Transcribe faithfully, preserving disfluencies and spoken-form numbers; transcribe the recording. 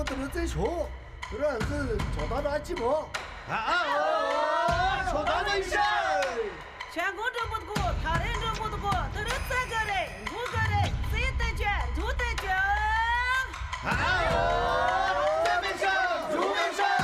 དུ་རུ་ཙེ་ཞོ། དུ་ར་ཙེ་ཆོ་ད་ད་ཅི་མོ། ཨ་ཨ་ཨ། ཆོ་ད་ད་ཡི་ཤ། ཤ་འགོ་འགྲོ་མོ་གོ། ཐ་རེ་འགྲོ་མོ་གོ། དུ་རུ་ཙེ་ག་རེ་འགོ་ག་རེ་ཙེ་ཏེ་ཅ་འགྲོ་ཏེ་ཅ། ཨ་ཨ་ཨ། ཙེ་མི་ཤ་འགྲོ་མི་ཤ།